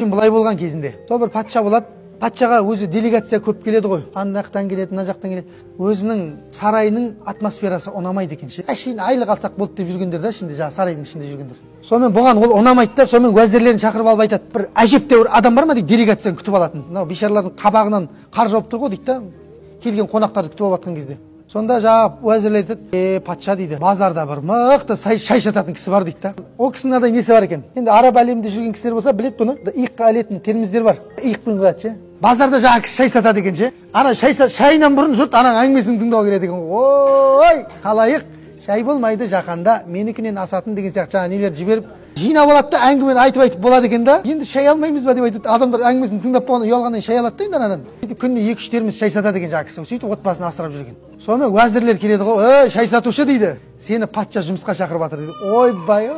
Былай болған кезінде. Сол бір патша болады. Патшаға өзі делегация көп келеді ғой. Ана жақтан келеді, мына жақтан келеді. Өзінің сарайының атмосферасы ұнамайды екен. Әшейін айлық алсақ болды деп жүргендер да, ішінде жаңағы сарайдың ішінде жүргендер. Сонымен бұған ол ұнамайды да, сонымен уәзірлерін шақырып алып айтады. Бір әжептәуір адам бар ма дейді, делегацияны күтіп алатын. Мынау бейшаралардың қабағынан қар жауып тұр ғой дейді да, келген қонақтарды күтіп алып жатқан кезде. Сонда жаңағы уәзірлер айтады, патша дейді, базарда бір мықты шай сататын кісі бар дейді да. Ол кісінің мынадай несі бар екен. Енді араб әлемінде жүрген кісілер болса біледі бұны. Иыққа ілетін термездер бар. Иықпен қояды ше. Базарда жаңағы кісі шай сатады екен ше. Ана шайынан бұрын жұрт ананың әңгімесін тыңдауға келеді екен. Ой, халайық, шай болмайды жаһанда, менікінен асатын деген сияқты жаңағы нелер жіберіп жинап алады да, әңгімені айтып-айтып болады екен да. Енді шай алмаймыз ба деп айтады. Адамдар әңгімесін тыңдап болғаннан ұялғаннан шай алады да енді анадан. Сөйтіп күніне 2-3 термез шай сатады екен жаңағы кісі. Сөйтіп отбасын асырап жүрген. Сонымен уәзірлер келеді ғой, ей, шай сатушы дейді. Сені патша жұмысқа шақырып жатыр дейді. Ойбай,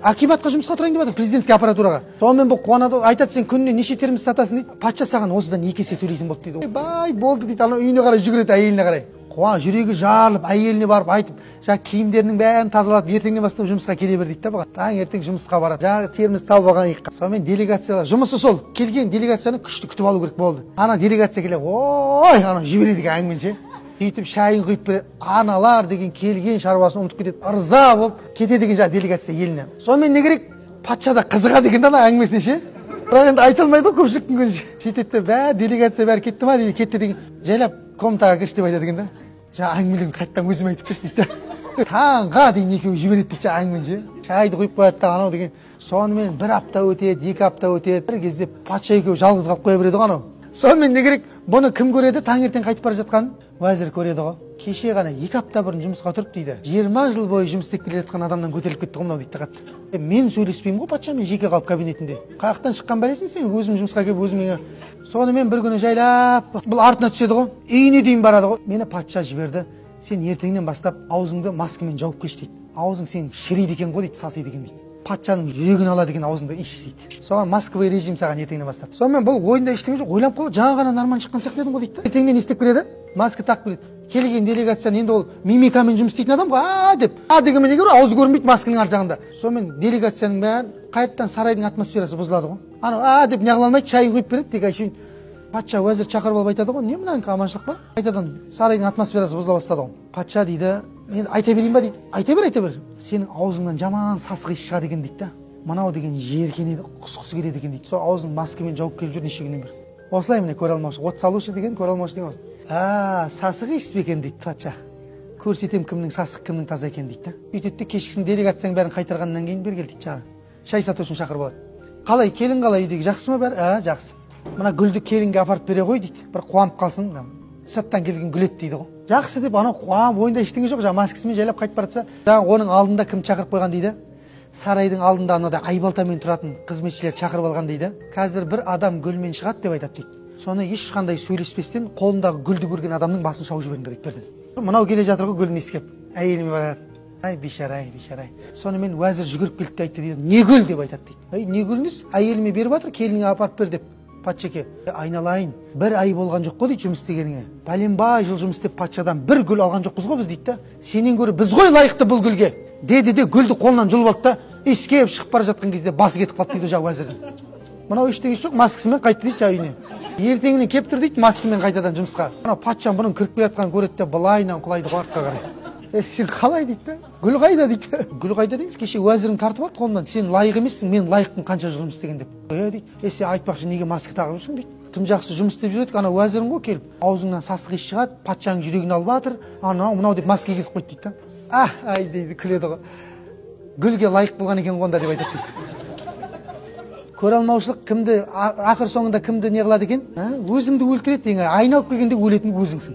акиматқа жұмысқа тұрайын деп жатыр, президентский аппаратураға. Сонымен бұл қуанады, айтады, сен күніне неше термез сатасың дейді. Патша саған осыдан 2 есе төлейтін болды дейді. Ойбай, болды дейді, анау үйіне қарай жүгіреді, әйеліне қарай. Қуан, жүрегі жарылып, әйеліне барып айтып, жаңа киімдерінің бәрін тазалатып, ертеңнен бастап жұмысқа келе бер дейді да бұған. Таңертең жұмысқа барады. Жаңа терміз тауып алған иыққа. Сонымен делегациялар, жұмысы сол, келген делегацияны күшті күтіп алу керек болды. Ана делегация келе, ой, анау жібереді екен әңгімені ше. Сөйтіп шайын құйып береді. Аналар деген келген шаруасын ұмытып кетеді. Ырза болып кетеді екен жаңа делегация еліне. Сонымен не керек? Патша да қызығады екен да ана әңгімесіне ше. Бірақ енді айта алмайды ғой көпшіліктің көзінше. Сөйтеді де, бәрі делегация бәрі кетті ма дейді, кетті деген. Жайлап комнатаға кірші деп айтады екен да. Жаңа әңгімелерін қайтадан өзіме айтып берші дейді да. Таңға дейін екеуі жібереді дейді жаңа әңгімені ше. Шайды құйып қояды да анау деген. Сонымен бір апта өтеді, 2 апта өтеді. Бір кезде патша екеуі жалғыз қалып қоя береді ғой анау. Сонымен не керек? Бұны кім көреді? Таңертең қайтып бара жатқан уәзір көреді ғой. Кеше ғана 2 апта бұрын жұмысқа тұрып дейді. 20 жыл бойы жұмыс істеп келе жатқан адамнан көтеріліп кетті ғой мынау дейді қатты. Мен сөйлеспеймін ғой патшамен жеке қалып кабинетінде. Қаяқтан шыққан бәлесің сен, өзім жұмысқа келіп өзім. Сонымен бір күні жайлап бұл артына түседі ғой. Үйіне дейін барады ғой. Мені патша жіберді. Сен ертеңнен бастап аузыңды маскамен жауып кеш дейді. Аузың сен шіриді екен ғой дейді, сасиды екен дейді. Патшаның жүрегін алады екен аузыңды іш дейді. Соған масковый режим саған ертеңнен бастап. Сонымен бұл ойында ештеңе жоқ, ойланып қалды, жаңа ғана нормально шыққан сияқты едім ғой дейді. Ертеңнен не істеп келеді? Маска тағып келеді. Келген делегацияны енді ол мимикамен жұмыс істейтін адам ғой, а деп. А дегенмен неге аузы көрінбейді масканың ар жағында. Сонымен делегацияның бәрі қайтадан сарайдың атмосферасы бұзылады ғой. Анау а деп не қыла алмайды, шайын құйып береді, тек әшейін патша уәзір шақырып алып айтады ғой, не мынанікі аманшылық па? Қайтадан сарайдың атмосферасы бұзыла бастады ғой. Патша дейді, енді айта берейін ба дейді. Айта бер, айта бер. Сенің аузыңнан жаман сасық иіс шығады екен дейді да. Мынау деген жеркенеді, құсқысы келеді екен дейді. Сол аузын маскамен жауып келіп жүр неше күннен бері. Осылай міне көре алмаушы, от салушы деген, көре алмаушы деген осы. А, сасық иіс пе екен дейді патша. Көрсетем кімнің сасық, кімнің таза екен дейді да. Сөйтеді де кешкісін делегацияның бәрін қайтарғаннан кейін бері келді дейді жаңағы. Шай сатушыны шақырып алады. Қалай, келін қалай үйдегі, жақсы ма бәрі? А, жақсы. Мына гүлді келінге апарып бере қой дейді. Бір қуанып қалсын, сырттан келген гүл еді дейді ғой. Жақсы деп анау қуанып, ойында ештеңе жоқ, жаңағы маскасымен жайлап қайтып бара жатса, жаңағы оның алдында кім шақырып қойған дейді? Сарайдың алдында анадай айбалтамен тұратын қызметшілер шақырып алған дейді. Қазір бір адам гүлмен шығады деп айтады дейді. Соны ешқандай сөйлеспестен қолындағы гүлді көрген адамның басын шауып жіберіңдер дейді бірден. Мынау келе жатыр ғой гүлін иіскеп. Әйеліме барады. Ай, бейшара, ай, бейшара. Сонымен уәзір жүгіріп келді де айтты дейді. Не гүл деп айтады дейді. Ай, не гүл несі? Әйеліме беріп жатыр, келініңе апарып бер деп. Патшеке, айналайын, бір ай болған жоқ қой дейді жұмыс істегеніңе. Бәленбай жыл жұмыс істеп патшадан бір гүл алған жоқпыз ғой біз дейді да. Сенен гөрі біз ғой лайықты бұл гүлге. Деді де гүлді қолынан жұлып алды да, иіскеп шығып бара жатқан кезде басы кетіп қалды дейді жаңағы уәзірдің. Мынау ештеңесі жоқ, маскасымен қайтты дейді жаңағы үйіне. Ертеңіне келіп тұр дейді маскамен қайтадан жұмысқа. Мынау патша бұның кіріп келе жатқанын көреді де былайынан құлайды ғой артқа қарай. Е, сен қалай дейді да? Гүл қайда дейді. Гүл қайда дейсіз? Кеше уәзірің тартып алды қолымнан. Сен лайық емессің, мен лайықпын қанша жыл жұмыс істеген деп. Е дейді. Е, сен айтпақшы неге маска тағып жүрсің дейді. Тым жақсы жұмыс істеп жүр едік, ана уәзірің ғой келіп. Аузыңнан сасық иіс шығады, патшаның жүрегін алып жатыр, анау мынау деп маска кигізіп қойды дейді да. А, ай дейді, күледі ғой. Гүлге лайық болған екен ғой онда деп айтады дейді. Көре алмаушылық кімді, ақыр соңында кімді не қылады екен? Өзіңді өлтіреді ең, айналып келгенде өлетін өзіңсің.